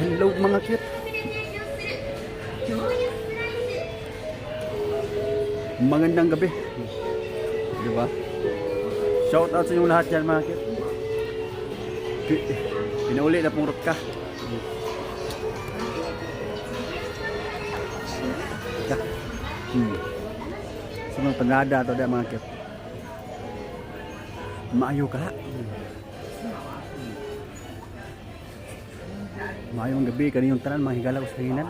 Hello, mga cute. Magandang gabi. Di ba? Shout out sa inyong lahat dyan, mga cute. Pinauli na pong ka. Ka. Sa mga panada to da, mga cute. Maayo ka. Maayong gabi kaniyong tanan, mga higala ko sa hanginan.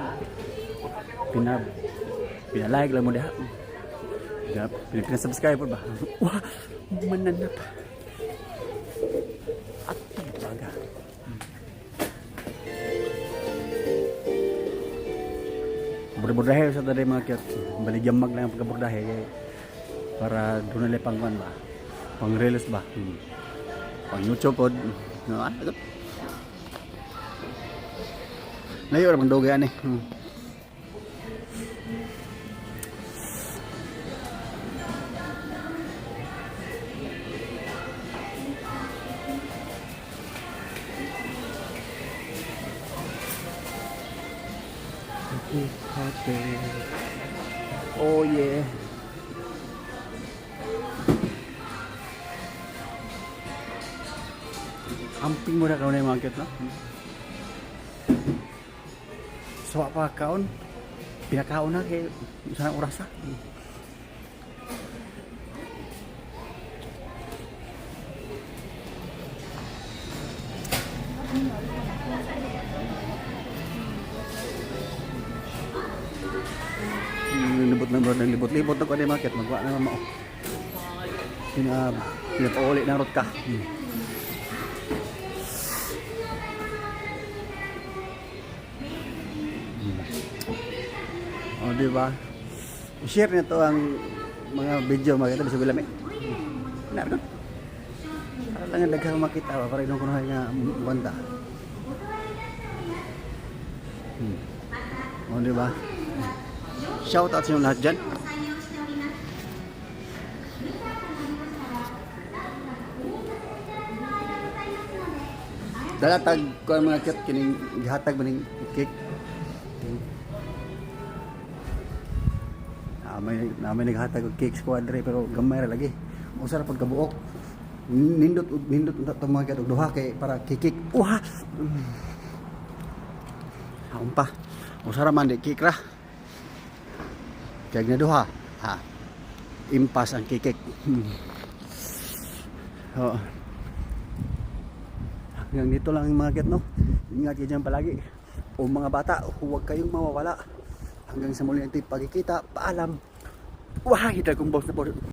Pina-like lang mo diha. Pina-subscribe po ba? Wah, mananap. At baga. Burdahe sa tadi, mga cute. Baligyamag lang ang pagkaburdahe kay para doon na pang kuan ba. Pang reels ba. Pang YouTube pod. No, ah, agad. Layo ra bang dugay ani. Happy, happy. Oh yeah. Amping mo na kaon na yung mga cute, no? So, pa kaon. Pinakaon na kay isa na orasa. Libot na bro, libot-libot na ko ni market, magwa na mao. Pinapauli ng rot ka. O, di ba? I-share nito ang mga video, makita bisag lami. Nargot. Para lang ang daghang makita ba, para inong kuno nga banda. O, di ba? Shout out sa inyong lahat dyan. Dala tag ko ang mga cute kining gihatag ba ning cake. May naghatag og cake squadre pero gamay ra lagi. Usa ra pud kabuok. Nindot og nindot unta to, mga cute, og duha kay para kikik. Uha. Haon pa. Usa ra man di cake ra. Kaya na duha. Ha. Impas ang kikik. Oo. Hanggang dito lang ang mga cute, no? Ingat kayo dyan palagi. O mga bata, huwag kayong mawawala. Hanggang sa muli natin pagkikita. Paalam. Wah, kita kong boss na po.